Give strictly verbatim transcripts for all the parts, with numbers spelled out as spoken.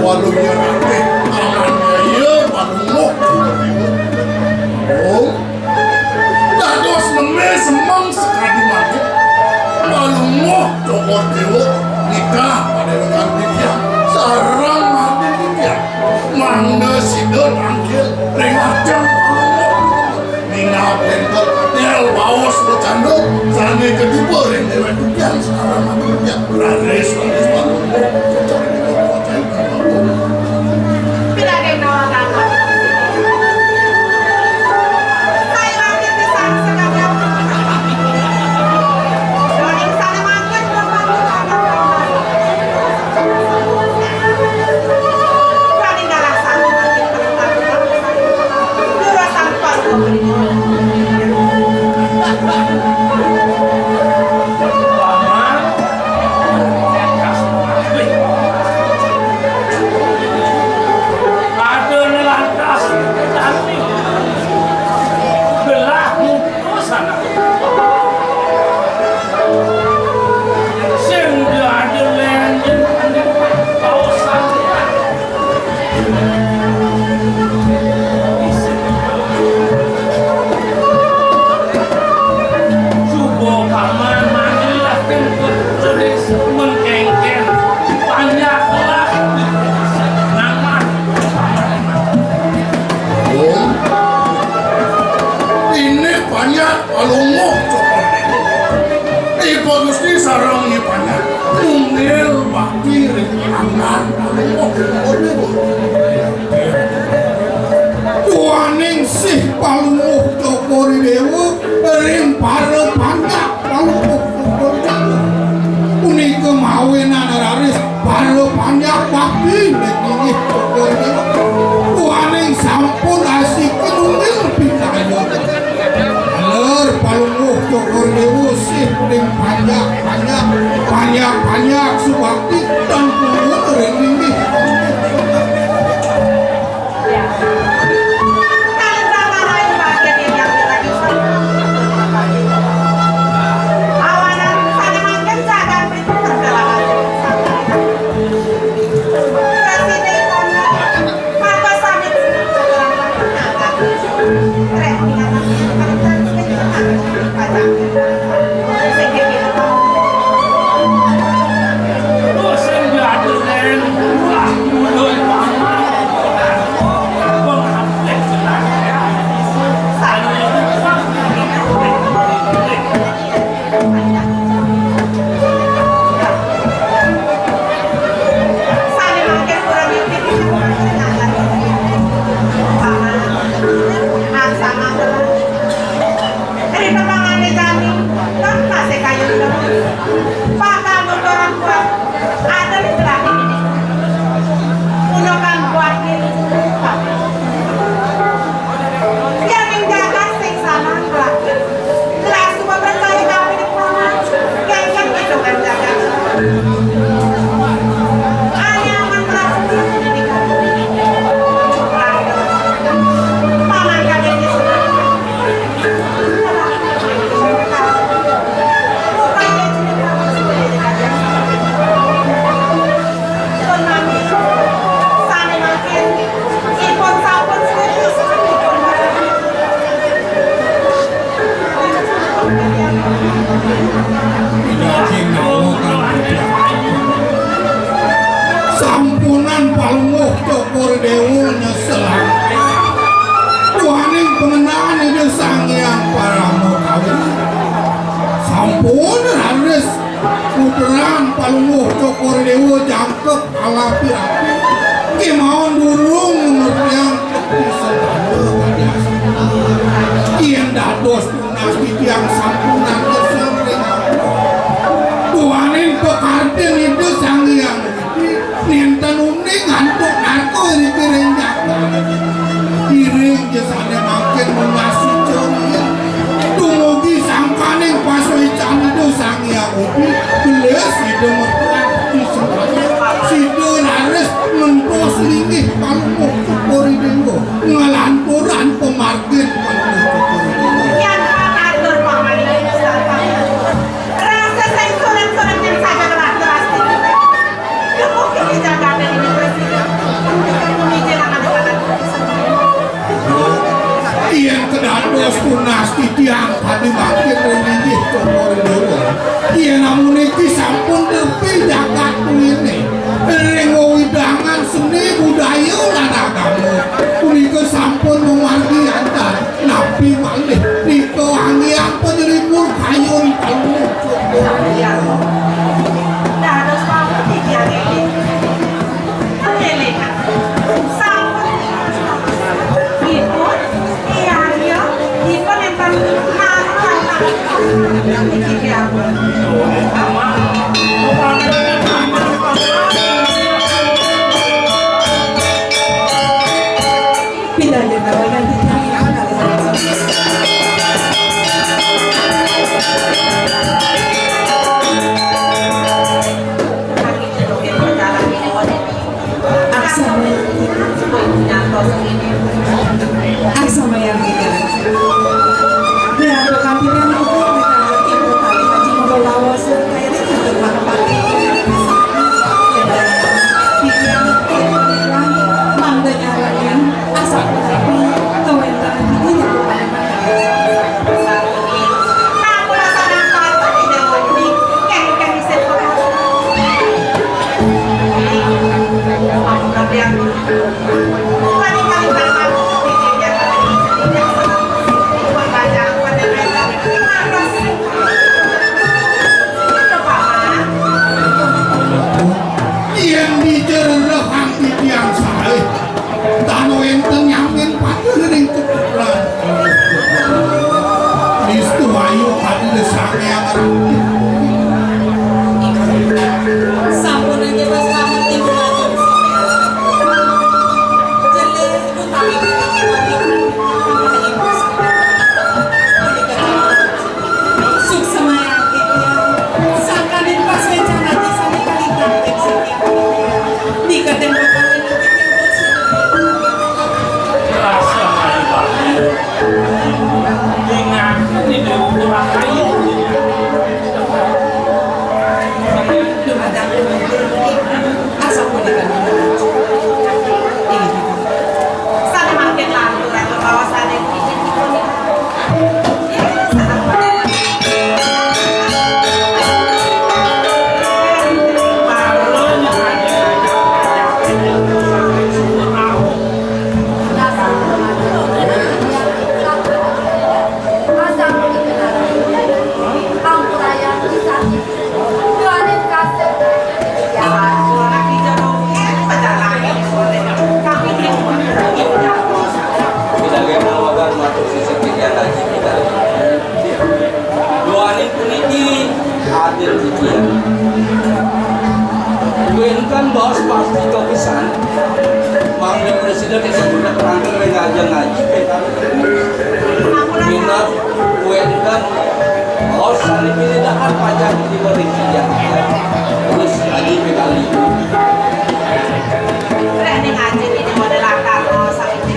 Palungguh Ratih, amannya iya, Palungguh Cokor Dewa. Oh, dados neme semeng sakadi mangke. Palungguh Cokor Dewa nitah padewekan titiang sareng adi titiang. Mangda sida tangkil ring ajeng Palungguh. Minab wénten nél baos becanda sané katiba ring déwék titiang sareng anak titiang. Raris, raris, Palungguh. Piraden Nawagana. Saya lagi pisan sekalian. Doa ing sana makin. Ada nelantas, gelah mutus anak. Sing ada lenjen, pausan. Suba paman mandilah kentut sedis mengkengken. Banyaklah nama. Ini banyak Palungguh Cokor. Ibu Gusti sareng Nyi Panjak nunggil bakti ring anggan Palungguh Cokor. Duaning sih Palungguh Cokor Dewa ring para panjak Palungguh Cokor Dewa. Punika mawinan raris para panjak bakti ring inggih Cokor Dewa. Duaning sampun asiki nunggil pinaya. Taler Palungguh Cokor Dewa sih ring panjak, panjak, panjak, panjak subakti dan punggung ring inggih. Ri pepangane jani, ton masih kayun demen. Bakal nuturang kuat, ada di telahe ini. Unokan kuat diri. Yang ning jagat sing sama kelak. Kelak semua percaya kami di paman. Yang yang itu kan jagat. Hanya aman kelak. Paman kami di sini. Sampunang Palungguh Cokor Dewa nyesel. Duaning pangenaan Ida Sang Hyang Parama Kawi. Sampun raris putrang Palungguh Cokor Dewa jangkep alapi-api. Kémaon durung ngertiang tepi sabda kadi asma. Yén dados tunas titiang sampunang nyesel ring Allah. Duaning pakartin Ida Sang Hyang Widi, nénten uning antuk narka iriki ring jagat. Iring ja sané mangkin nunas suci. Dumugi sangkaning pasuécan Ida Sang Hyang Widi, gelis Ida mertuan di semuanya. Sida raris ngentos linggih Palungguh Cokor Dewa, nglanturang pamargin Palungguh Cokor Dewa. Wis tunas titiang badhe mangkin ring inggih Cokor Dewa. Yen namung niki sampun tepi jagat kuline. Ring wewidangan seni budaya lan agama punika sampun mamargi antar napi malih nika angiang panylibur kayun kalih Cokor Dewa. Dados pamit titiang inggih. Panjenengan sampun dipun iyarya, dipun enten matur niki diampun. Pinanjenengan titiang kalih. Aksama. Aksama yang kita. Nih, aku kantinnya mau ke mereka ibu tali haji mau bawa sendiri untuk Pak Bupati. Mangga nyarani, asal tapi kawéntenan ibu yang Yén dijererehang titiang saé, tan wénten nyamin patuh ring keturunan. Nistu ayu pati Sang Hyang Ratu. Sampun nggih, Mas, pamit ibu lanjut. Jelé utawi Suksmayang titiang, sakaning paswécan ati sané kalintang ing sitian titiang. Nika ten bakal titiang bersyukur. Rasa mari bakti. Ingat, ini ulah kayu. Dumateng Asa punika. Inggih. Sané mangkin lantur, lantur bawasané. Sebagai nawagan matur sisip titiang ngaji kita. Duaning puniki adil titiang. Wénten baos pasti kapisan. Mangda presiden ing sebutan pengantin ring ajeng ngaji, pengkami. Minab wénten baos sané pinidahan pacang dipun ring titiang. Terus ngaji pengkami. Rek ning ngaji ini model akar, oh, sampai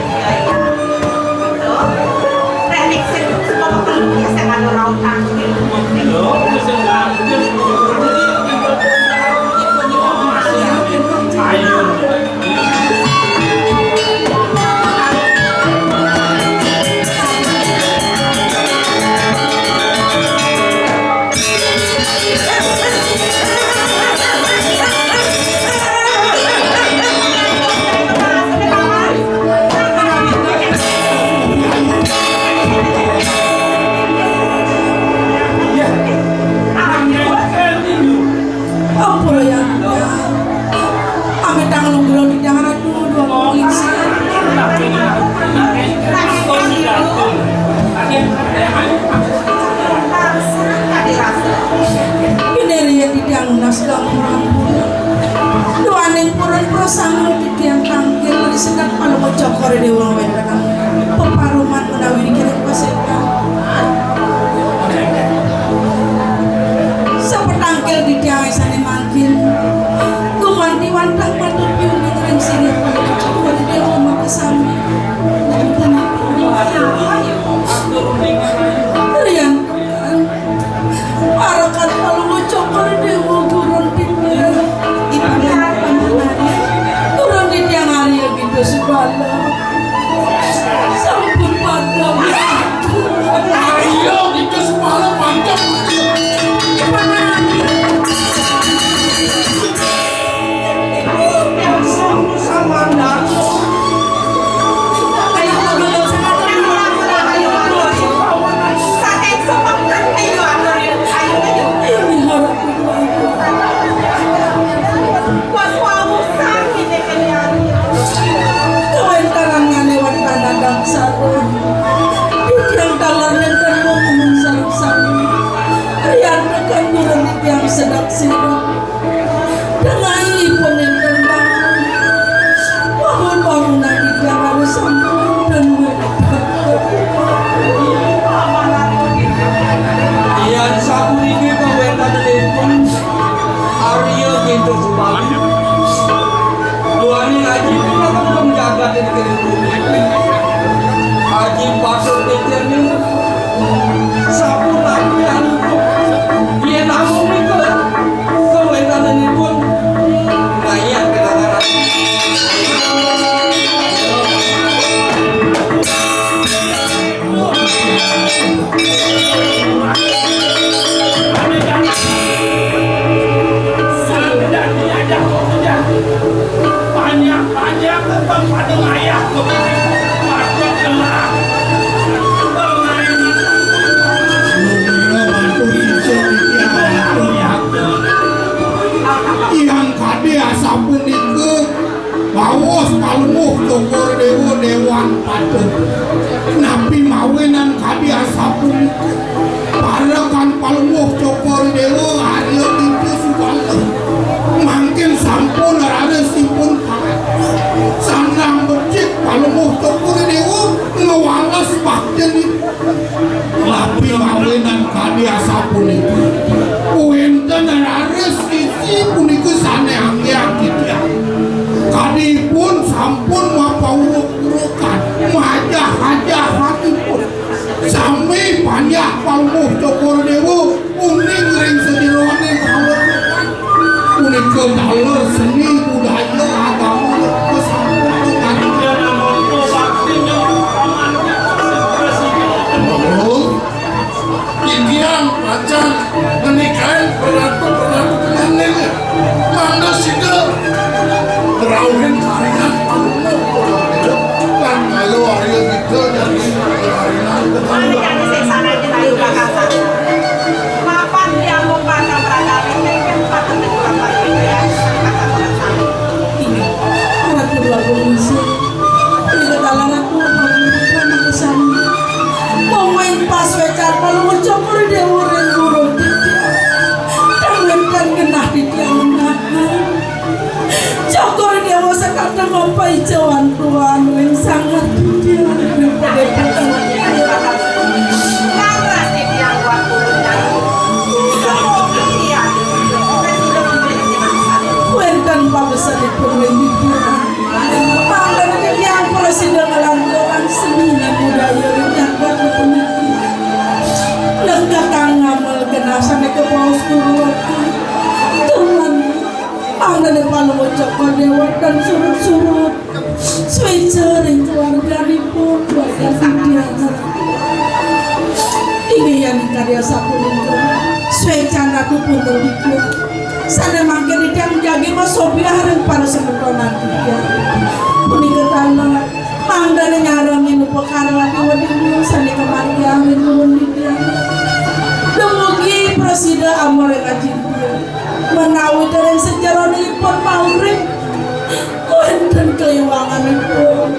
Ampura ya. Amit tangan lungguh di tangan dulu dua kali. Pinerian di tiang nas kamu. Duaning purun prasangul titiang tangkil, risedak palu kocokor di wong wetan. Peparuman menawi dikirim pasekan. Sapetangkil titiang sane mangkin. Gumanti wantah patut piuning ring sirih palu kocokor di wong makasami. Rian Parekan palungguh cokor dewa gurun titiang. Ibu dan panjenengan. Gurun titiang Arya Bida Subala. Lapi mawinan kadi asapunika. Wénten raris sisi punika sané anggihan titiang. Kadipun sampun mapauwuk-uwukan, majah-ajahanipun. Sami panjak Palungguh Cokor Déwa uning ring sajeroning kawerukan. Punika taler seni budaya agama pesan. Titiang pacang ngenikain peratu-peratu pengantin. Mangda sida ngrauhin karian lan kaya Arya Dita jani karinan. Mari kami seksanaken ayu kakasa. Mapan tiang mung pacang meragapi kengken patut kurang baik ya. Kakasa kurang sami. Inggih, Ratu Agung Ningsih. Nika taler Ratu Agung Ningsih. Monggo ing pasuécan Palungguh Cokor Déwa ring guru titiang. Tan wénten genah titiang ngenah. Cokor Déwa sakateng mapaicawan tuan ring sanget titiang. Wénten pamesenipun ring titiang. Mangda titiang prasida nglanturang seni budaya ring jagat puniki. Nekatang ngamel genah sané kabaos guru. Tuman, mangdané Palungguh Cokor Déwa tan surut-surut. Suéca ring keluarganipun, keluarga titiang. Inggih, yén karya sapunika, suécan Ratu punten titiang. Sané mangkin titiang jagi masobyah ring para semetonan titiang. Punika taler, mangdané nyarengin upakara Ratu Wedina sané kamargiang ring nuwun titiang. Dumugi prasida amor ring Aji Menawi dereng sajeroning ipun maurip, wénten kaliwanganipun.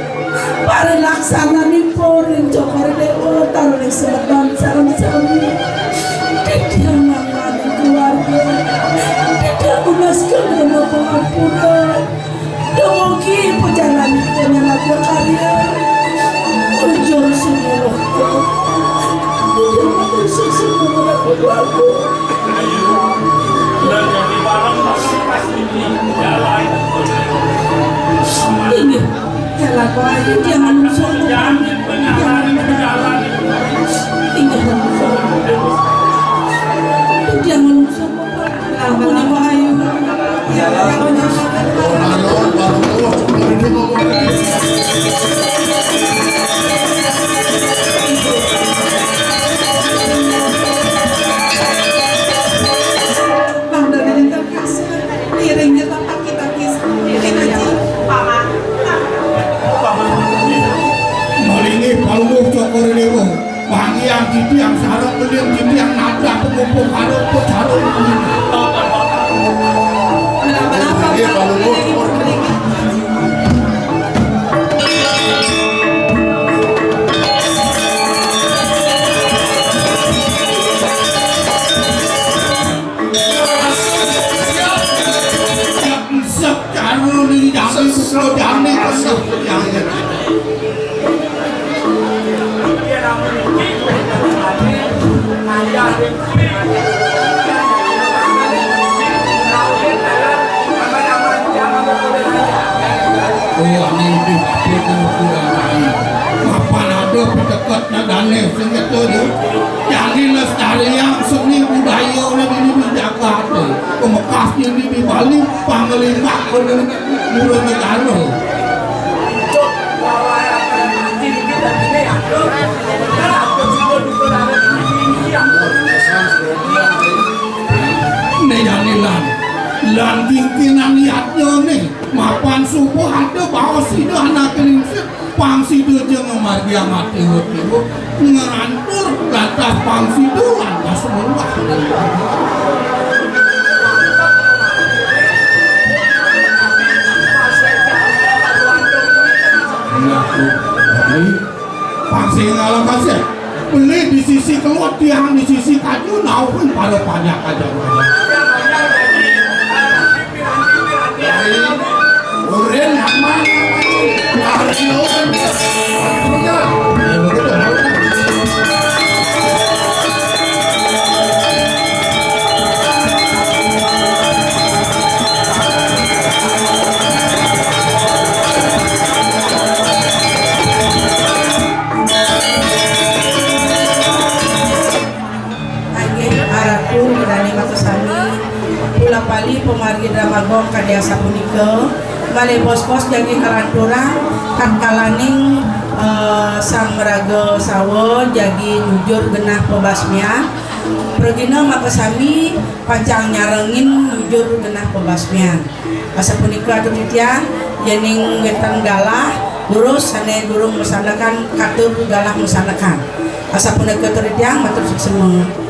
Parilaksananipun ring Cokor Déwa, taruning semeton sareng sami. Titiang mangkaning keluarga. Titiang nunas geng rena pangapura. Dumugi pajalan kanya nata karya. Ujur sumurah. Ujur manusia sumurah. Inggih, jalan wae, jangan musuh. Inggih, jangan musuh. Jangan musuh. Ampun, Ibu Ayu. Bang, dari kasih, ngiringnya tempat kita kisah. Ini aja, Paman. Malinggih Palungguh Cokor Dewa. Pangiang titiang sareng beling titiang nadah pengumpul karo pecarum. Iya, Pak Luhur. Siap, siap, karo ni jani, jani, jani. Oh, ané di pabrik ukuran kayu. Mapan ada piteket nadané sing kéto, yo. Jani lestariang seni budaya né dini di Jakarta. Pemekas dini di Bali, panglimbak bener. Mula negara. Né jani lan, lan kingkinan yadnyané, mapan suba ada baos sida anak lingsir, pang sida ja ngamargiang atiwa-tiwa. Ngrantur lantas pang sida lantas munggah. Ngaku beli pang sing ngalah kasih. Beli di sisi keluar tiang di sisi kaju nauhin pada banyak aja. Urin aman. Karyo. Ya, begitu. Sapunika, malih bos-bos jagi kalanturang, tatkalaning eh, Sang Maraga Sawa jagi nyujur genah pabasmian, pragina makasami pacang nyarengin nyujur genah pabasmian. Asapunika atur titiang, yening wénten galah, durus sané durung masandekan katur galah masandekan. Asapunika atur titiang, matur suksma.